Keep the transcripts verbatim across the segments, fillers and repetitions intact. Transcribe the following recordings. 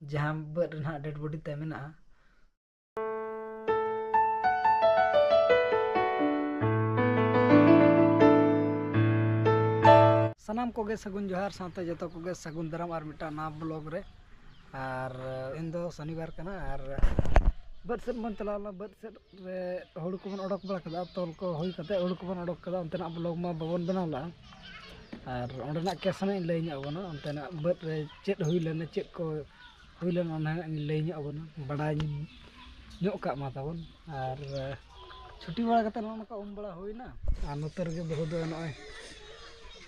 ᱡᱟᱦᱟᱸ ᱵᱟᱹᱫᱽ ᱨᱮ ᱱᱟᱦᱟᱜ ᱰᱮᱰ ᱵᱚᱰᱤ ᱛᱟᱭ ᱢᱮᱱᱟᱜᱼᱟ᱾ ᱥᱟᱱᱟᱢ ᱠᱚᱜᱮ ᱥᱟᱹᱜᱩᱱ ᱡᱚᱦᱟᱨ, ᱥᱟᱶᱛᱮ ᱡᱚᱛᱚ ᱠᱚᱜᱮ ᱥᱟᱹᱜᱩᱱ ᱫᱟᱨᱟᱢ ᱟᱨ ᱢᱤᱫᱴᱟᱝ ᱱᱟᱣᱟ ᱵᱞᱚᱜ ᱨᱮ᱾ ᱟᱨ ᱤᱧ ᱫᱚ ᱥᱚᱱᱤᱵᱟᱨ ᱠᱟᱱᱟ ᱟᱨ ᱵᱟᱹᱫᱽ ᱥᱮᱫ ᱵᱚᱱ ᱪᱟᱞᱟᱣ ᱞᱮᱱᱟ᱾ ᱵᱟᱹᱫᱽ ᱥᱮᱫ ᱨᱮ ᱦᱩᱲᱩ ᱠᱚᱵᱚᱱ ᱚᱰᱚᱠ ᱵᱟᱲᱟ ᱠᱮᱫᱟ, ᱛᱚᱞ ᱠᱚ ᱦᱩᱭ ᱠᱟᱛᱮ ᱦᱩᱲᱩ ᱠᱚᱵᱚᱱ ᱚᱰᱚᱠ ᱠᱮᱫᱟ, ᱚᱱᱛᱮᱱᱟᱜ ᱵᱞᱚᱜ ᱢᱟ ᱵᱟᱵᱚᱱ ᱵᱮᱱᱟᱣ ᱞᱮᱫᱼᱟ᱾ ᱟᱨ ᱚᱸᱰᱮᱱᱟᱜ ᱠᱮᱥ ᱦᱚᱸ ᱤᱧ ᱞᱟᱹᱭ ᱧᱚᱜ ᱟᱵᱚᱱᱟ, ᱚᱱᱛᱮᱱᱟᱜ ᱵᱟᱹᱫᱽ ᱨᱮ ᱪᱮᱫ ᱦᱩᱭ ᱞᱮᱱᱟ, ᱪᱮᱫ ᱠᱚ ᱦᱩᱭ ᱞᱮᱱᱟ, ᱚᱱᱟ ᱦᱟᱸᱜ ᱤᱧ ᱞᱟᱹᱭ ᱧᱚᱜ ᱟᱵᱚᱱᱟ, ᱵᱟᱰᱟᱭ ᱧᱚᱜ ᱠᱟᱜ ᱢᱟ ᱛᱟᱵᱚᱱ᱾ ᱟᱨ ᱪᱷᱩᱴᱤ ᱵᱟᱲᱟ ᱠᱟᱛᱮ ᱱᱚᱜᱼᱚ ᱱᱚᱝᱠᱟ ᱩᱢ ᱵᱟᱲᱟ ᱦᱩᱭᱱᱟ᱾ ᱟᱨ ᱱᱚᱛᱮ ᱨᱮᱜᱮ ᱵᱟᱹᱦᱩ ᱫᱚ ᱱᱚᱜᱼᱚᱭ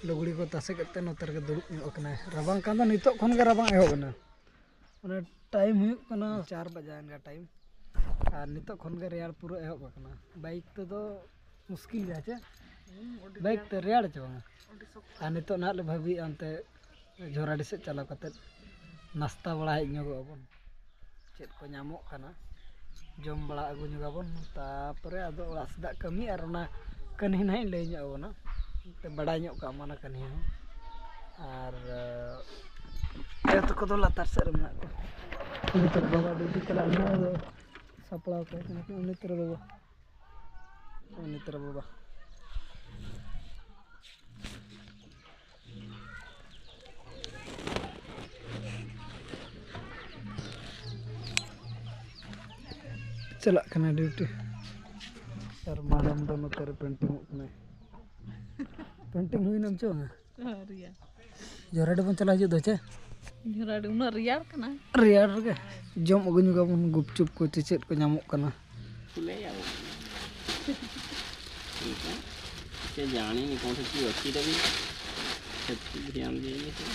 ᱞᱩᱜᱽᱲᱤ ᱠᱚ ᱛᱟᱥᱮ ᱠᱟᱛᱮ ᱱᱚᱛᱮ ᱨᱮᱜᱮ ᱫᱩᱲᱩᱵ ᱧᱚᱜ ᱟᱠᱟᱱᱟᱭ᱾ ᱨᱟᱵᱟᱝ ᱠᱟᱱ ᱫᱚ ᱱᱤᱛᱚᱜ ᱠᱷᱚᱱ ᱜᱮ ᱨᱟᱵᱟᱝ ᱮᱦᱚᱵ ᱮᱱᱟ᱾ ᱢᱟᱱᱮ ᱴᱟᱭᱤᱢ ᱦᱩᱭᱩᱜ ᱠᱟᱱᱟ ᱪᱟᱨ ᱵᱟᱡᱟᱣᱮᱱ ᱜᱮ ᱴᱟᱭᱤᱢ, ᱟᱨ ᱱᱤᱛᱚᱜ ᱠᱷᱚᱱ ᱜᱮ ᱨᱮᱭᱟᱲ ᱯᱩᱨᱟᱹ ᱮᱦᱚᱵ ᱟᱠᱟᱱᱟ᱾ ᱵᱟᱭᱤᱠ ᱛᱮᱫᱚ ᱢᱩᱥᱠᱤᱞ ᱜᱮᱭᱟ ᱪᱮ? ᱵᱟᱭᱤᱠ ᱛᱮ ᱨᱮᱭᱟᱲ ᱪᱮ ᱵᱟᱝᱟ? ᱟᱨ ᱱᱤᱛᱚᱜ ᱱᱟᱦᱟᱜ ᱞᱮ ᱵᱷᱟᱹᱵᱤᱭᱮᱫᱼᱟ ᱚᱱᱛᱮ ᱡᱷᱚᱨᱟᱰᱤ ᱥᱮᱫ ᱪᱟᱞᱟᱣ ᱠᱟᱛᱮᱫ ᱱᱟᱥᱛᱟ ᱵᱟᱲᱟ ᱦᱮᱡ ᱧᱚᱜᱚᱜ ᱟᱵᱚᱱ, ᱪᱮᱫ ᱠᱚ ᱧᱟᱢᱚᱜ ᱠᱟᱱᱟ ᱡᱚᱢ ᱵᱟᱲᱟ ᱟᱹᱜᱩ ᱧᱚᱜᱟᱵᱚᱱ, ᱛᱟᱯᱚᱨᱮ ᱟᱫᱚ ᱚᱲᱟᱜ ᱥᱮᱫᱟᱜ ᱠᱟᱹᱢᱤ ᱟᱨ ᱚᱱᱟ ᱠᱟᱹᱱᱦᱤ ᱱᱟᱦᱟᱜ ᱤᱧ ᱞᱟᱹᱭ ᱧᱚᱜ ᱟᱵᱚᱱᱟ, ᱛᱮ ᱵᱟᱰᱟᱭ ᱧᱚᱜ ᱠᱟᱜ ᱢᱟ ᱚᱱᱟ ᱠᱟᱹᱱᱦᱤ ᱦᱚᱸ᱾ ᱟᱨ ᱟᱭᱳ ᱛᱟᱠᱚ ᱫᱚ ᱞᱟᱛᱟᱨ ᱥᱮᱫ ᱨᱮ ᱢᱮᱱᱟᱜ ᱠᱚᱣᱟ᱾ ᱱᱤᱛᱚᱜ ᱵᱟᱵᱟ ᱰᱤᱭᱩᱴᱤ ᱪᱟᱞᱟᱜ ᱦᱩᱭᱩᱜᱼᱟ, ᱟᱫᱚ ᱥᱟᱯᱲᱟᱣ ᱠᱚ ᱠᱟᱱᱟ ᱠᱚ᱾ ᱩᱱᱤ ᱛᱚᱨᱟ ᱵᱟᱵᱟ, ᱩᱱᱤ ᱛᱚᱨᱟ ᱵᱟᱵᱟ᱾ ᱪᱟᱞᱟᱜ ᱠᱟᱱᱟ ᱰᱤᱭᱩᱴᱤ᱾ ᱟᱨ ᱢᱟᱰᱟᱢ ᱫᱚ ᱱᱚᱛᱮ ᱨᱮ ᱯᱮᱱᱴᱤᱝᱚᱜ ᱠᱟᱱᱟᱭ᱾ ᱯᱮᱱᱴᱤᱝ ᱦᱩᱭᱱᱟᱢ ᱪᱚᱝᱟ? ᱟᱹᱣᱨᱤᱭᱟ᱾ ᱡᱚᱨᱟᱰᱤ ᱵᱚᱱ ᱪᱟᱞᱟᱣ ᱦᱤᱡᱩᱜ ᱫᱚ ᱪᱮ? ᱡᱚᱨᱟᱰᱤ ᱩᱱᱟᱹᱜ ᱨᱮᱭᱟᱲ ᱠᱟᱱᱟ᱾ ᱨᱮᱭᱟᱲ ᱨᱮᱜᱮ ᱡᱚᱢ ᱟᱹᱜᱩ ᱧᱚᱜᱟᱵᱚᱱ ᱜᱩᱯᱪᱩᱯ ᱠᱚ ᱪᱮ ᱪᱮᱫ ᱠᱚ ᱧᱟᱢᱚᱜ ᱠᱟᱱᱟ᱾ ᱞᱟᱹᱭ ᱟᱵᱚᱱ ᱠᱟᱱᱟ᱾ ᱴᱷᱤᱠ ᱦᱮ᱾ ᱥᱮ ᱡᱟᱱᱤ ᱱᱤ ᱠᱚᱱ ᱥᱮ ᱪᱤᱡ ᱚᱪᱷᱤ ᱛᱟᱵᱤ᱾ ᱥᱮ ᱪᱤᱡ ᱫᱷᱭᱟᱱ ᱫᱤᱭᱮ ᱥᱮ᱾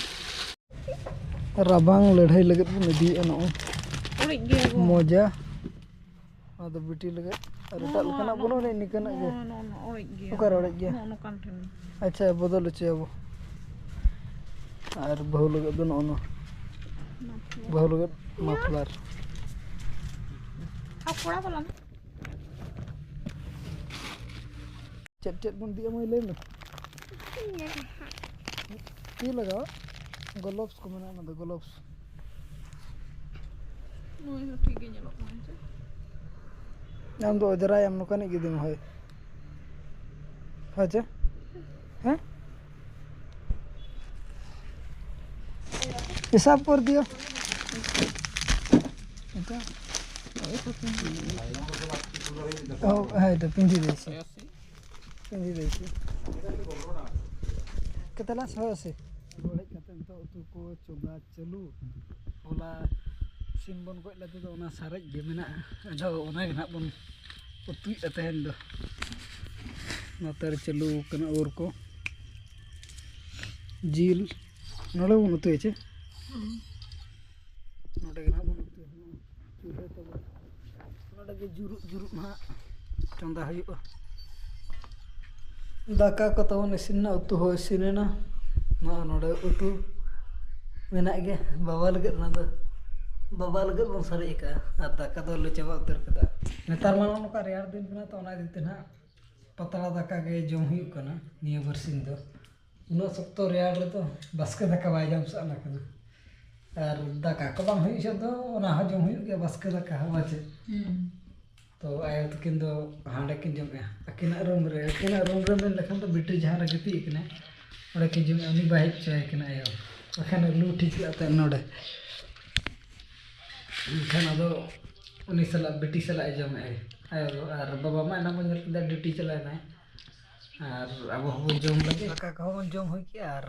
ᱨᱟᱵᱟᱝ ᱞᱟᱹᱲᱦᱟᱹᱭ ᱞᱟᱹᱜᱤᱫ ᱵᱚᱱ ᱤᱫᱤᱭᱮᱫᱼᱟ ᱱᱚᱜᱼᱚᱭ᱾ ᱚᱲᱮᱡ ᱜᱮᱭᱟ ᱜᱚ᱾ ᱢᱚᱡᱟ᱾ ᱚᱱᱟ ᱫᱚ ᱵᱤᱴᱤ ᱞᱟᱹᱜᱤᱫ᱾ ᱟᱨ ᱮᱴᱟᱜ ᱞᱮᱠᱟᱱᱟᱜ ᱵᱟᱹᱱᱩᱜ ᱟᱹᱱᱤᱡ ᱱᱤᱝᱠᱟᱹᱱᱟᱜ ᱜᱮ᱾ ᱱᱚᱜᱼᱚ ᱱᱚᱣᱟ ᱚᱲᱮᱡ ᱜᱮᱭᱟ᱾ ᱚᱠᱟᱨᱮ ᱚᱲᱮᱡ ᱜᱮᱭᱟ? ᱱᱚᱜᱼᱚ ᱱᱚᱝᱠᱟᱱ ᱴᱷᱮᱱ᱾ ᱟᱪᱪᱷᱟ, ᱵᱚᱫᱚᱞ ᱦᱚᱪᱚᱭᱟᱵᱚ᱾ ᱟᱨ ᱵᱟᱹᱦᱩ ᱞᱟᱹᱜᱤᱫ ᱫᱚ ᱱᱚᱜᱼᱚ ᱱᱚᱣᱟ᱾ ᱢᱟᱯᱷᱞᱟᱨ᱾ ᱵᱟᱹᱦᱩ ᱞᱟᱹᱜᱤᱫ ᱢᱟᱯᱷᱞᱟᱨ᱾ ᱟᱨ ᱠᱚᱲᱟ ᱵᱟᱞᱟ ᱢᱮ᱾ ᱪᱮᱫ ᱪᱮᱫ ᱵᱚᱱ ᱤᱫᱤᱭᱟ ᱢᱟᱹᱭ ᱞᱟᱹᱭ ᱢᱮ? ᱛᱤ ᱞᱟᱜᱟᱣ, ᱜᱞᱳᱵᱥ ᱠᱚ ᱢᱮᱱᱟᱜᱼᱟ, ᱚᱱᱟ ᱫᱚ ᱜᱞᱳᱵᱥ᱾ ᱱᱩᱭ ᱦᱚᱸ ᱴᱷᱤᱠ ᱜᱮ ᱧᱮᱞᱚᱜ ᱠᱟᱱᱟ ᱦᱮᱸ ᱥᱮ? ᱟᱢ ᱫᱚ ᱚᱡᱽᱨᱟᱭᱟᱢ ᱱᱚᱝᱠᱟᱱᱤᱡ ᱜᱤᱫᱤᱢ ᱦᱳᱭ᱾ ᱦᱳᱭ ᱪᱮ? ᱦᱮᱸ? ᱯᱮᱥᱟᱵ ᱠᱚᱨ ᱫᱤᱭᱳ। ᱚ, ᱦᱮᱸ, ᱛᱚ ᱯᱤᱸᱫᱷᱤ ᱫᱮᱥᱤ। ᱯᱤᱸᱫᱷᱤ ᱫᱮᱥᱤ। ᱠᱮᱛᱮᱞᱟ ᱥᱚ ᱟᱥᱤ। ᱨᱩᱣᱟᱹᱲ ᱦᱮᱡ ᱠᱟᱛᱮ ᱱᱤᱛᱚᱜ ᱩᱛᱩ ᱠᱚ ᱪᱚᱸᱫᱟ ᱪᱟᱹᱞᱩ। ᱦᱚᱞᱟ ᱥᱤᱢ ᱵᱚᱱ ᱜᱚᱡ ᱞᱮᱫᱮ ᱫᱚ, ᱚᱱᱟ ᱥᱟᱨᱮᱡ ᱜᱮ ᱢᱮᱱᱟᱜᱼᱟ᱾ ᱟᱫᱚ ᱚᱱᱟ ᱜᱮ ᱱᱟᱦᱟᱜ ᱵᱚᱱ ᱩᱛᱩᱭᱮᱫᱼᱟ ᱛᱮᱦᱮᱧ ᱫᱚ᱾ ᱱᱚᱛᱮ ᱨᱮ ᱪᱟᱹᱞᱩ ᱟᱠᱟᱱᱟ ᱳᱨ ᱠᱚ, ᱡᱤᱞ᱾ ᱱᱚᱰᱮ ᱵᱚᱱ ᱩᱛᱩᱭᱟ ᱪᱮ? ᱱᱚᱰᱮ ᱜᱮ ᱱᱟᱦᱟᱜ ᱵᱚᱱ ᱩᱛᱩᱭᱟ᱾ ᱪᱩᱞᱦᱟᱹ ᱛᱟᱵᱚᱱ ᱱᱚᱰᱮ ᱜᱮ ᱡᱩᱨᱩᱜ ᱡᱩᱨᱩᱜ ᱱᱟᱦᱟᱜ ᱪᱚᱸᱫᱟ ᱦᱩᱭᱩᱜᱼᱟ᱾ ᱫᱟᱠᱟ ᱠᱚ ᱛᱟᱵᱚᱱ ᱤᱥᱤᱱ ᱮᱱᱟ, ᱩᱛᱩ ᱦᱚᱸ ᱤᱥᱤᱱ ᱮᱱᱟ᱾ ᱱᱚᱜᱼᱚ ᱱᱚᱰᱮ ᱩᱛᱩ ᱢᱮᱱᱟᱜ ᱜᱮ, ᱵᱟᱵᱟ ᱞᱟᱹᱜᱤᱫ᱾ ᱚᱱᱟ ᱫᱚ ᱵᱟᱵᱟ ᱞᱟᱹᱜᱤᱫ ᱵᱚᱱ ᱥᱟᱨᱮᱡ ᱟᱠᱟᱫᱼᱟ, ᱟᱨ ᱫᱟᱠᱟ ᱫᱚᱞᱮ ᱪᱟᱵᱟ ᱩᱛᱟᱹᱨ ᱠᱟᱫᱟ᱾ ᱱᱮᱛᱟᱨ ᱢᱟ ᱱᱚᱜᱼᱚ ᱱᱚᱝᱠᱟ ᱨᱮᱭᱟᱲ ᱫᱤᱱ ᱠᱟᱱᱟ, ᱛᱚ ᱚᱱᱟ ᱤᱫᱤ ᱛᱮ ᱱᱟᱦᱟᱜ ᱯᱟᱛᱲᱟ ᱫᱟᱠᱟ ᱜᱮ ᱡᱚᱢ ᱦᱩᱭᱩᱜ ᱠᱟᱱᱟ ᱱᱤᱭᱟᱹ ᱵᱟᱨᱥᱤᱧ ᱫᱚ᱾ ᱩᱱᱟᱹᱜ ᱥᱚᱠᱛᱚ ᱨᱮᱭᱟᱲ ᱨᱮᱫᱚ ᱵᱟᱥᱠᱮ ᱫᱟᱠᱟ ᱵᱟᱭ ᱡᱚᱢ ᱥᱟᱱᱟ ᱠᱟᱱᱟ᱾ ᱟᱨ ᱫᱟᱠᱟ ᱠᱚ ᱵᱟᱝ ᱦᱩᱭᱩᱜ ᱡᱚᱦᱚᱜ ᱫᱚ ᱚᱱᱟ ᱦᱚᱸ ᱡᱚᱢ ᱦᱩᱭᱩᱜ ᱜᱮᱭᱟ, ᱵᱟᱥᱠᱮ ᱫᱟᱠᱟ ᱦᱚᱸ, ᱵᱟᱪᱮ? ᱦᱩᱸ᱾ ᱛᱚ ᱟᱭᱳ ᱛᱟᱹᱠᱤᱱ ᱫᱚ ᱦᱟᱸᱰᱮ ᱠᱤᱱ ᱡᱚᱢᱮᱜᱼᱟ, ᱟᱹᱠᱤᱱᱟᱜ ᱨᱩᱢ ᱨᱮ᱾ ᱟᱹᱠᱤᱱᱟᱜ ᱨᱩᱢ ᱨᱮ ᱢᱮᱱ ᱞᱮᱠᱷᱟᱱ ᱫᱚ ᱵᱤᱴᱤ ᱡᱟᱦᱟᱸ ᱨᱮ ᱜᱤᱛᱤᱡ ᱟᱠᱟᱱᱟᱭ, ᱚᱸᱰᱮ ᱠᱤᱱ ᱡᱚᱢᱮᱜᱼᱟ᱾ ᱩᱱᱤ ᱵᱟᱭ ᱦᱮᱡ ᱦᱚᱪᱚᱭᱟᱭ ᱠᱟᱱᱟ ᱟᱭᱳ, ᱵᱟᱠᱷᱟᱱ ᱞᱩ ᱴᱷᱤᱠ ᱠᱟᱜ ᱛᱟᱭ ᱱᱚᱰᱮ᱾ ᱮᱱᱠᱷᱟᱱ ᱟᱫᱚ ᱩᱱᱤ ᱥᱟᱞᱟᱜ, ᱵᱤᱴᱤ ᱥᱟᱞᱟᱜ ᱮ ᱡᱚᱢᱮᱜᱼᱟᱭ ᱟᱭᱳ ᱫᱚ᱾ ᱟᱨ ᱵᱟᱵᱟ ᱢᱟ ᱮᱱᱟᱝ ᱵᱚᱱ ᱧᱮᱞ ᱠᱮᱫᱟ, ᱰᱤᱭᱩᱴᱤ ᱪᱟᱞᱟᱣ ᱮᱱᱟᱭ᱾ ᱟᱨ ᱟᱵᱚ ᱦᱚᱸᱵᱚᱱ ᱡᱚᱢ ᱞᱟᱹᱜᱤᱫ᱾ ᱫᱟᱠᱟ ᱠᱚᱦᱚᱸ ᱵᱚᱱ ᱡᱚᱢ ᱦᱩᱭ ᱠᱮᱜᱼᱟ ᱟᱨ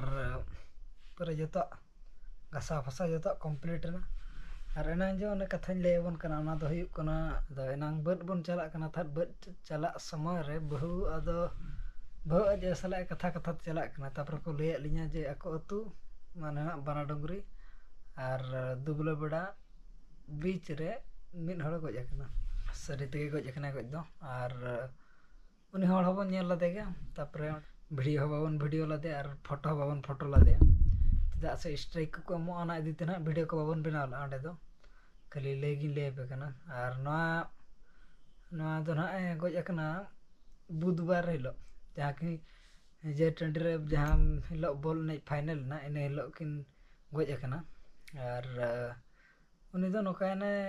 ᱯᱩᱨᱟᱹ ᱡᱚᱛᱚᱣᱟᱜ ᱜᱷᱟᱥᱟᱣ ᱯᱷᱟᱥᱟᱣ ᱡᱚᱛᱚᱣᱟᱜ ᱠᱚᱢᱯᱞᱤᱴ ᱮᱱᱟ᱾ ᱟᱨ ᱮᱱᱟᱝ ᱡᱮ ᱚᱱᱮ ᱠᱟᱛᱷᱟᱧ ᱞᱟᱹᱭ ᱟᱵᱚᱱ ᱠᱟᱱᱟ, ᱚᱱᱟ ᱫᱚ ᱦᱩᱭᱩᱜ ᱠᱟᱱᱟ, ᱟᱫᱚ ᱮᱱᱟᱝ ᱵᱟᱹᱫᱽ ᱵᱚᱱ ᱪᱟᱞᱟᱜ ᱠᱟᱱᱟ, ᱛᱟᱦᱮᱸᱫ ᱵᱟᱹᱫᱽ ᱪᱟᱞᱟᱜ ᱥᱚᱢᱚᱭ ᱨᱮ ᱵᱟᱹᱦᱩ ᱟᱫᱚ, ᱵᱟᱹᱦᱩ ᱟᱡ ᱟᱭᱳ ᱥᱟᱞᱟᱜ ᱠᱟᱛᱷᱟ ᱠᱟᱛᱷᱟ ᱛᱮ ᱪᱟᱞᱟᱜ ᱠᱟᱱᱟ᱾ ᱛᱟᱨᱯᱚᱨᱮ ᱠᱚ ᱞᱟᱹᱭᱟᱫ ᱞᱤᱧᱟ ᱡᱮ ᱟᱠᱚ ᱟᱹᱛᱩ ᱢᱟᱱᱮ ᱱᱟᱜ ᱵᱟᱱᱟ ᱰᱩᱝᱨᱤ ᱟᱨ ᱫᱩᱵᱽᱞᱟᱹ ᱵᱮᱲᱟ ᱵᱤᱪ ᱨᱮ ᱢᱤᱫ ᱦᱚᱲᱮ ᱜᱚᱡ ᱟᱠᱟᱱᱟ᱾ ᱥᱟᱹᱨᱤ ᱛᱮᱜᱮ ᱜᱚᱡ ᱟᱠᱟᱱᱟᱭ ᱜᱚᱡ ᱫᱚ᱾ ᱟᱨ ᱩᱱᱤ ᱦᱚᱲ ᱦᱚᱸᱵᱚᱱ ᱧᱮᱞ ᱞᱮᱫᱮ ᱜᱮᱭᱟ, ᱛᱟᱨᱯᱚᱨᱮ ᱵᱷᱤᱰᱤᱭᱳ ᱦᱚᱸ ᱵᱟᱵᱚᱱ ᱵᱷᱤᱰᱤᱭᱳ ᱞᱮᱫᱮᱭᱟ ᱟᱨ ᱯᱷᱳᱴᱳ ᱦᱚᱸ ᱵᱟᱵᱚᱱ ᱯᱷᱳᱴᱳ ᱞᱮᱫᱮᱭᱟ, ᱪᱮᱫᱟᱜ ᱥᱮ ᱥᱴᱨᱟᱭᱤᱠ ᱠᱚᱠᱚ ᱮᱢᱚᱜᱼᱟ, ᱚᱱᱟ ᱤᱫᱤ ᱛᱮ ᱱᱟᱦᱟᱜ ᱵᱷᱤᱰᱤᱭᱳ ᱠᱚ ᱵᱟᱵᱚᱱ ᱵᱮᱱᱟᱣ ᱞᱮᱫᱼᱟ ᱚᱸᱰᱮ ᱫᱚ᱾ ᱠᱷᱟᱹᱞᱤ ᱞᱟᱹᱭ ᱜᱤᱧ ᱞᱟᱹᱭ ᱟᱯᱮ ᱠᱟᱱᱟ᱾ ᱟᱨ ᱱᱚᱣᱟ, ᱱᱚᱣᱟ ᱫᱚ ᱱᱟᱦᱟᱜ ᱮ ᱜᱚᱡ ᱟᱠᱟᱱᱟ ᱵᱩᱫᱷᱵᱟᱨ ᱦᱤᱞᱳᱜ, ᱡᱟᱦᱟᱸ ᱠᱤ ᱡᱮ ᱴᱟᱺᱰᱤ ᱨᱮ ᱡᱟᱦᱟᱸ ᱦᱤᱞᱳᱜ ᱵᱚᱞ ᱮᱱᱮᱡ ᱯᱷᱟᱭᱱᱮᱞ ᱮᱱᱟ, ᱤᱱᱟᱹ ᱦᱤᱞᱳᱜ ᱠᱤᱱ ᱜᱚᱡ ᱟᱠᱟᱱᱟ᱾ ᱟᱨ ᱩᱱᱤ ᱫᱚ ᱱᱚᱝᱠᱟᱭᱮᱱᱟᱭ,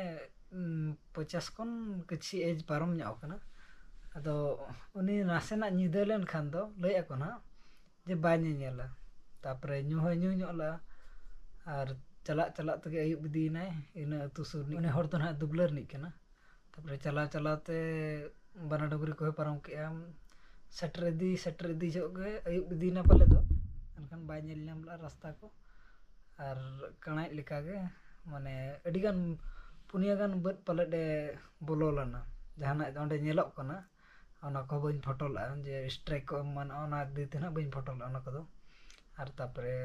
ᱩᱢ, ᱯᱚᱪᱟᱥ ᱠᱷᱚᱱ ᱠᱤᱪᱷᱤ ᱮᱡᱽ ᱯᱟᱨᱚᱢ ᱧᱚᱜ ᱠᱟᱱᱟ᱾ ᱟᱫᱚ ᱩᱱᱤ ᱱᱟᱥᱮᱱᱟᱜ ᱧᱤᱫᱟᱹ ᱞᱮᱱᱠᱷᱟᱱ ᱫᱚ ᱞᱟᱹᱭᱮᱫ ᱟᱠᱚ ᱱᱟᱦᱟᱜ ᱡᱮ ᱵᱟᱭ ᱧᱮᱧᱮᱞᱟ᱾ ᱛᱟᱨᱯᱚᱨᱮ ᱧᱩ ᱦᱚᱸᱭ ᱧᱩ ᱧᱚᱜ ᱞᱮᱜᱼᱟ᱾ ᱟᱨ ᱪᱟᱞᱟᱜ ᱪᱟᱞᱟᱜ ᱛᱮᱜᱮ ᱟᱹᱭᱩᱵ ᱤᱫᱤᱭᱮᱱᱟᱭ᱾ ᱤᱱᱟᱹ ᱟᱹᱛᱩ ᱥᱩᱨ ᱨᱤᱱᱤᱡ ᱩᱱᱤ ᱦᱚᱲ ᱫᱚ ᱱᱟᱦᱟᱜ ᱫᱩᱵᱽᱞᱟᱹ ᱨᱤᱱᱤᱡ ᱠᱟᱱᱟ᱾ ᱛᱟᱨᱯᱚᱨᱮ ᱪᱟᱞᱟᱣ ᱪᱟᱞᱟᱣ ᱛᱮ ᱵᱟᱱᱟ ᱰᱩᱝᱨᱤ ᱠᱚᱦᱚᱸ ᱯᱟᱨᱚᱢ ᱠᱮᱜᱼᱟ᱾ ᱥᱮᱴᱮᱨ ᱤᱫᱤ ᱥᱮᱴᱮᱨ ᱤᱫᱤ ᱡᱚᱦᱚᱜ ᱜᱮ ᱟᱹᱭᱩᱵ ᱤᱫᱤᱭᱮᱱᱟ ᱯᱟᱞᱮ ᱫᱚ, ᱮᱱᱠᱷᱟᱱ ᱵᱟᱭ ᱧᱮᱞ ᱧᱟᱢ ᱞᱮᱜᱼᱟ ᱨᱟᱥᱛᱟ ᱠᱚ᱾ ᱟᱨ ᱠᱟᱬᱟᱡ ᱞᱮᱠᱟᱜᱮ, ᱢᱟᱱᱮ, ᱟᱹᱰᱤᱜᱟᱱ, ᱯᱩᱱᱭᱟᱹ ᱜᱟᱱ ᱵᱟᱹᱫᱽ ᱯᱟᱞᱮᱫ ᱮ ᱵᱚᱞᱚ ᱞᱮᱱᱟ᱾ ᱡᱟᱦᱟᱱᱟᱜ ᱚᱸᱰᱮ ᱧᱮᱞᱚᱜ ᱠᱟᱱᱟ, ᱚᱱᱟ ᱠᱚ ᱵᱟᱹᱧ ᱯᱷᱳᱴᱳ ᱞᱮᱜᱼᱟ, ᱡᱮ ᱥᱴᱨᱟᱭᱤᱠ ᱠᱚ ᱮᱢ ᱢᱟᱱᱚᱜᱼᱟ, ᱚᱱᱟ ᱤᱫᱤ ᱛᱮ ᱱᱟᱦᱟᱜ ᱵᱟᱹᱧ ᱯᱷᱳᱴᱳ ᱞᱮᱜᱼᱟ ᱚᱱᱟ ᱠᱚᱫᱚ᱾ ᱟᱨ ᱛᱟᱨᱯᱚᱨᱮ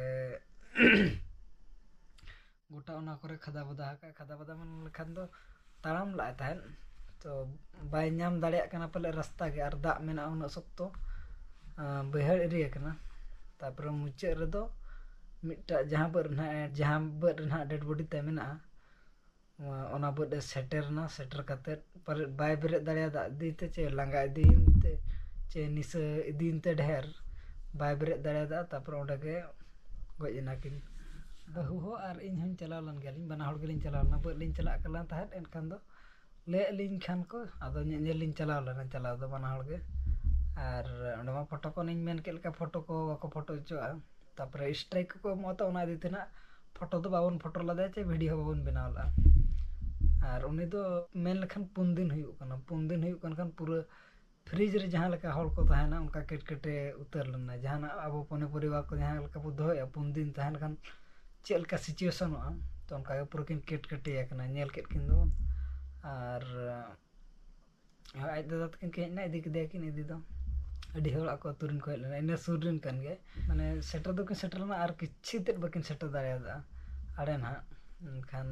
ᱜᱚᱴᱟ ᱚᱱᱟ ᱠᱚᱨᱮ ᱠᱷᱟᱫᱟ ᱵᱟᱫᱟ ᱟᱠᱟᱫ᱾ ᱠᱷᱟᱫᱟ ᱵᱟᱫᱟ ᱢᱮᱱ ᱞᱮᱠᱷᱟᱱ ᱫᱚ ᱛᱟᱲᱟᱢ ᱞᱟᱜᱼᱟᱭ ᱛᱟᱦᱮᱸᱫ, ᱛᱚ ᱵᱟᱭ ᱧᱟᱢ ᱫᱟᱲᱮᱭᱟᱜ ᱠᱟᱱᱟ ᱯᱟᱞᱮ ᱨᱟᱥᱛᱟ ᱜᱮ, ᱟᱨ ᱫᱟᱜ ᱢᱮᱱᱟᱜᱼᱟ ᱩᱱᱟᱹᱜ ᱥᱚᱠᱛᱚ, ᱟᱸ, ᱵᱟᱹᱭᱦᱟᱹᱲ ᱮᱨᱤᱭᱟ ᱠᱟᱱᱟ᱾ ᱛᱟᱨᱯᱚᱨᱮ ᱢᱩᱪᱟᱹᱫ ᱨᱮᱫᱚ ᱢᱤᱫᱴᱟᱜ ᱡᱟᱦᱟᱸ ᱵᱟᱹᱫᱽ ᱨᱮᱱᱟᱜ, ᱡᱟᱦᱟᱸ ᱵᱟᱹᱫᱽ ᱨᱮᱱᱟᱜ ᱰᱮᱰ ᱵᱚᱰᱤ ᱛᱟᱭ ᱢᱮᱱᱟᱜᱼᱟ, ᱚᱱᱟ ᱵᱟᱹᱫᱽ ᱮ ᱥᱮᱴᱮᱨ ᱮᱱᱟ᱾ ᱥᱮᱴᱮᱨ ᱠᱟᱛᱮᱫ ᱯᱟᱞᱮᱫ ᱵᱟᱭ ᱵᱮᱨᱮᱫ ᱫᱟᱲᱮᱭᱟᱫᱟ ᱤᱫᱤ ᱛᱮ, ᱪᱮ ᱞᱟᱸᱜᱟ ᱤᱫᱤᱭᱮᱱ ᱛᱮ, ᱪᱮ ᱱᱤᱥᱟᱹ ᱤᱫᱤᱭᱮᱱ ᱛᱮ ᱰᱷᱮᱨ, ᱵᱟᱭ ᱵᱮᱨᱮᱫ ᱫᱟᱲᱮᱭᱟᱫᱟ᱾ ᱛᱟᱨᱯᱚᱨᱮ ᱚᱸᱰᱮ ᱜᱮ ᱜᱚᱡ ᱮᱱᱟ ᱠᱤᱱ᱾ ᱵᱟᱹᱦᱩ ᱦᱚᱸ ᱟᱨ ᱤᱧ ᱦᱚᱸᱧ ᱪᱟᱞᱟᱣ ᱞᱮᱱ ᱜᱮᱭᱟᱞᱤᱧ, ᱵᱟᱱᱟ ᱦᱚᱲ ᱜᱮᱞᱤᱧ ᱪᱟᱞᱟᱣ ᱞᱮᱱᱟ᱾ ᱵᱟᱹᱫᱽ ᱞᱤᱧ ᱪᱟᱞᱟᱜ ᱠᱟᱱᱟ ᱛᱟᱦᱮᱸᱫ, ᱮᱱᱠᱷᱟᱱ ᱫᱚ ᱞᱟᱹᱭ ᱟᱹᱞᱤᱧ ᱠᱷᱟᱱ ᱠᱚ, ᱟᱫᱚ ᱧᱮᱧᱮᱞ ᱞᱤᱧ ᱪᱟᱞᱟᱣ ᱞᱮᱱᱟ, ᱪᱟᱞᱟᱣ ᱫᱚ ᱵᱟᱱᱟ ᱦᱚᱲ ᱜᱮ᱾ ᱟᱨ ᱚᱸᱰᱮ ᱢᱟ ᱯᱷᱳᱴᱳ ᱠᱚ ᱚᱱᱮᱧ ᱢᱮᱱ ᱠᱮᱫ ᱞᱮᱠᱟ, ᱯᱷᱳᱴᱳ ᱠᱚ ᱵᱟᱠᱚ ᱯᱷᱳᱴᱳ ᱦᱚᱪᱚᱣᱟᱜᱼᱟ᱾ ᱛᱟᱨᱯᱚᱨᱮ ᱥᱴᱨᱟᱭᱤᱠ ᱠᱚᱠᱚ ᱮᱢᱚᱜᱼᱟ, ᱛᱚ ᱚᱱᱟ ᱤᱫᱤ ᱛᱮ ᱱᱟᱜ ᱯᱷᱳᱴᱳ ᱫᱚ ᱵᱟᱵᱚᱱ ᱯᱷᱳᱴᱳ ᱞᱮᱫᱟ, ᱪᱮ ᱵᱷᱤᱰᱤᱭᱳ ᱦᱚᱸ ᱵᱟᱵᱚᱱ ᱵᱮᱱᱟᱣ ᱞᱮᱫᱼᱟ᱾ ᱟᱨ ᱩᱱᱤ ᱫᱚ ᱢᱮᱱ ᱞᱮᱠᱷᱟᱱ ᱯᱩᱱ ᱫᱤᱱ ᱦᱩᱭᱩᱜ ᱠᱟᱱᱟ, ᱯᱩᱱ ᱫᱤᱱ ᱦᱩᱭᱩᱜ ᱠᱟᱱ ᱠᱷᱟᱱ ᱯᱩᱨᱟᱹ ᱯᱷᱨᱤᱡᱽ ᱨᱮ ᱡᱟᱦᱟᱸ ᱞᱮᱠᱟ ᱦᱚᱲ ᱠᱚ ᱛᱟᱦᱮᱱᱟ, ᱚᱱᱠᱟ ᱠᱮᱴᱠᱮᱴᱮ ᱩᱛᱟᱹᱨ ᱞᱮᱱᱟ᱾ ᱡᱟᱦᱟᱱᱟᱜ ᱟᱵᱚ ᱯᱚᱱᱤ ᱯᱚᱨᱤᱵᱟᱨ ᱠᱚ ᱡᱟᱦᱟᱸ ᱞᱮᱠᱟ ᱵᱚ ᱫᱚᱦᱚᱭᱟ, ᱯᱩᱱ ᱫᱤᱱ ᱛᱟᱦᱮᱱ ᱠᱷᱟᱱ ᱪᱮᱫ ᱞᱮᱠᱟ ᱥᱤᱪᱩᱭᱮᱥᱚᱱᱚᱜᱼᱟ, ᱛᱚ ᱚᱱᱠᱟ ᱜᱮ ᱯᱩᱨᱟᱹ ᱠᱤᱱ ᱠᱮᱴᱠᱮᱴᱮ ᱟᱠᱟᱱᱟ᱾ ᱧᱮᱞ ᱠᱮᱫ ᱠᱤᱱ ᱫᱚ᱾ ᱟᱨ ᱟᱡ ᱫᱟᱫᱟ ᱛᱟᱹᱠᱤᱱ ᱠᱤᱱ ᱦᱮᱡ ᱮᱱᱟ, ᱤᱫᱤ ᱠᱮᱫᱮᱭᱟ ᱠᱤᱱ ᱤᱫᱤ ᱫᱚ᱾ ᱟᱹᱰᱤ ᱦᱚᱲ ᱟᱠᱚ ᱟᱹᱛᱩ ᱨᱮᱱ ᱠᱚ ᱦᱮᱡ ᱞᱮᱱᱟ, ᱤᱱᱟᱹ ᱥᱩᱨ ᱨᱮᱱ ᱠᱟᱱ ᱜᱮᱭᱟᱭ᱾ ᱢᱟᱱᱮ ᱥᱮᱴᱮᱨ ᱫᱚᱠᱤᱱ ᱥᱮᱴᱮᱨ ᱞᱮᱱᱟ, ᱟᱨ ᱠᱤᱪᱷᱤ ᱛᱮᱫ ᱵᱟᱹᱠᱤᱱ ᱥᱮᱴᱮᱨ ᱫᱟᱲᱮᱭᱟᱫᱟ ᱟᱲᱮ ᱱᱟᱦᱟᱜ᱾ ᱮᱱᱠᱷᱟᱱ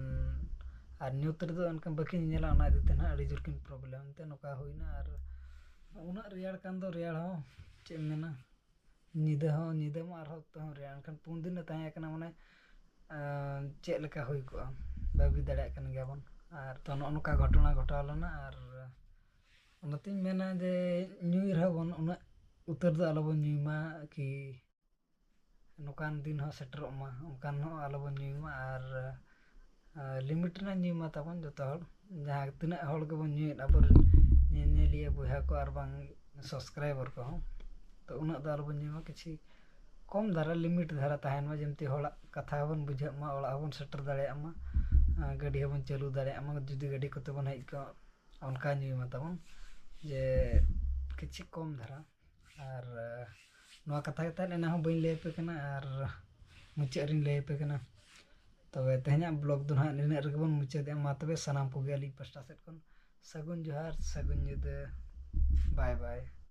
ᱟᱨ ᱧᱩᱛ ᱨᱮᱫᱚ ᱮᱱᱠᱷᱟᱱ ᱵᱟᱹᱠᱤᱱ ᱧᱮᱧᱮᱞᱟ, ᱚᱱᱟ ᱤᱫᱤ ᱛᱮ ᱱᱟᱦᱟᱜ ᱟᱹᱰᱤ ᱡᱳᱨ ᱠᱤᱱ ᱯᱨᱚᱵᱞᱮᱢ ᱛᱮ ᱱᱚᱝᱠᱟ ᱦᱩᱭᱱᱟ᱾ ᱟᱨ ᱩᱱᱟᱹᱜ ᱨᱮᱭᱟᱲ ᱠᱟᱱ ᱫᱚ, ᱨᱮᱭᱟᱲ ᱦᱚᱸ ᱪᱮᱫ ᱮᱢ ᱢᱮᱱᱟ, ᱧᱤᱫᱟᱹ ᱦᱚᱸ, ᱧᱤᱫᱟᱹ ᱢᱟ ᱟᱨᱦᱚᱸ ᱚᱠᱛᱚ ᱦᱚᱸ ᱨᱮᱭᱟᱲ, ᱮᱱᱠᱷᱟᱱ ᱯᱩᱱ ᱫᱤᱱ ᱞᱮ ᱛᱟᱦᱮᱸ ᱠᱟᱱᱟ, ᱢᱟᱱᱮ ᱟᱸ, ᱪᱮᱫ ᱞᱮᱠᱟ ᱦᱩᱭ ᱠᱚᱜᱼᱟ, ᱵᱷᱟᱹᱵᱤ ᱫᱟᱲᱮᱭᱟᱜ ᱠᱟᱱ ᱜᱮᱭᱟᱵᱚᱱ᱾ ᱟᱨ ᱛᱚ ᱱᱚᱜᱼᱚ ᱱᱚᱝᱠᱟ ᱜᱷᱚᱴᱚᱱᱟ ᱜᱷᱚᱴᱟᱣ ᱞᱮᱱᱟ᱾ ᱟᱨ ᱚᱱᱟᱛᱤᱧ ᱢᱮᱱᱟ ᱡᱮ ᱧᱩᱭ ᱨᱮᱦᱚᱸ ᱵᱚᱱ, ᱩᱱᱟᱹᱜ ᱩᱛᱟᱹᱨ ᱫᱚ ᱟᱞᱚᱵᱚᱱ ᱧᱩᱭ ᱢᱟ, ᱠᱤ ᱱᱚᱝᱠᱟᱱ ᱫᱤᱱ ᱦᱚᱸ ᱥᱮᱴᱮᱨᱚᱜ ᱢᱟ, ᱚᱱᱠᱟᱱ ᱦᱚᱸ ᱟᱞᱚᱵᱚᱱ ᱧᱩᱭ ᱢᱟ᱾ ᱟᱨ ᱞᱤᱢᱤᱴ ᱨᱮᱱᱟᱜ ᱧᱩᱭ ᱢᱟ ᱛᱟᱵᱚᱱ ᱡᱚᱛᱚ ᱦᱚᱲ, ᱡᱟᱦᱟᱸ ᱛᱤᱱᱟᱹᱜ ᱦᱚᱲ ᱜᱮᱵᱚᱱ ᱧᱩᱭᱮᱫ ᱟᱵᱚᱨᱮᱱ ᱧᱮᱧᱮᱞᱤᱭᱟᱹ ᱵᱚᱭᱦᱟ ᱠᱚ ᱟᱨ ᱵᱟᱝ ᱥᱟᱵᱥᱠᱨᱟᱭᱵᱟᱨ ᱠᱚᱦᱚᱸ, ᱛᱚ ᱩᱱᱟᱹᱜ ᱫᱚ ᱟᱞᱚᱵᱚᱱ ᱧᱩᱭ ᱢᱟ, ᱠᱤᱪᱷᱤ ᱠᱚᱢ ᱫᱷᱟᱨᱟ, ᱞᱤᱢᱤᱴ ᱫᱷᱟᱨᱟ ᱛᱟᱦᱮᱱ ᱢᱟ, ᱡᱮᱢᱛᱤ ᱦᱚᱲᱟᱜ ᱠᱟᱛᱷᱟ ᱦᱚᱸᱵᱚᱱ ᱵᱩᱡᱷᱟᱹᱜ ᱢᱟ, ᱚᱲᱟᱜ ᱦᱚᱸᱵᱚᱱ ᱥᱮᱴᱮᱨ ᱫᱟᱲᱮᱭᱟᱜ ᱢᱟ, ᱟᱨ ᱜᱟᱹᱰᱤ ᱦᱚᱸᱵᱚᱱ ᱪᱟᱹᱞᱩ ᱫᱟᱲᱮᱭᱟᱜ ᱢᱟ, ᱡᱩᱫᱤ ᱜᱟᱹᱰᱤ ᱠᱚᱛᱮ ᱵᱚᱱ ᱦᱮᱡ ᱠᱚᱜᱼᱟ ᱚᱱᱠᱟ ᱧᱩᱭ ᱢᱟ ᱛᱟᱵᱚᱱ, ᱡᱮ ᱠᱤᱪᱷᱤ ᱠᱚᱢ ᱫᱷᱟᱨᱟ᱾ ᱟᱨ ᱱᱚᱣᱟ ᱠᱟᱛᱷᱟ ᱜᱮ ᱛᱟᱦᱮᱸ ᱞᱮᱱᱟ, ᱦᱚᱸ ᱵᱟᱹᱧ ᱞᱟᱹᱭ ᱟᱯᱮ ᱠᱟᱱᱟ ᱟᱨ ᱢᱩᱪᱟᱹᱫ ᱨᱤᱧ ᱞᱟᱹᱭ ᱟᱯᱮ ᱠᱟᱱᱟ᱾ ᱛᱚᱵᱮ ᱛᱮᱦᱮᱧᱟᱜ ᱵᱞᱚᱜ ᱫᱚ ᱱᱟᱦᱟᱜ ᱱᱤᱱᱟᱹᱜ ᱨᱮᱜᱮ ᱵᱚᱱ ᱢᱩᱪᱟᱹᱫᱮᱜᱼᱟ᱾ ᱢᱟ ᱛᱚᱵᱮ ᱥᱟᱱᱟᱢ ᱠᱚᱜᱮ ᱟᱹᱞᱤᱧ ᱯᱟᱥᱴᱟ ᱥᱮᱫ ᱠᱷᱚᱱ ᱥᱟᱹᱜᱩᱱ ᱡᱚᱦᱟᱨ, ᱥᱟᱹᱜᱩᱱ ᱧᱤᱫᱟᱹ, ᱵᱟᱭ ᱵᱟᱭ᱾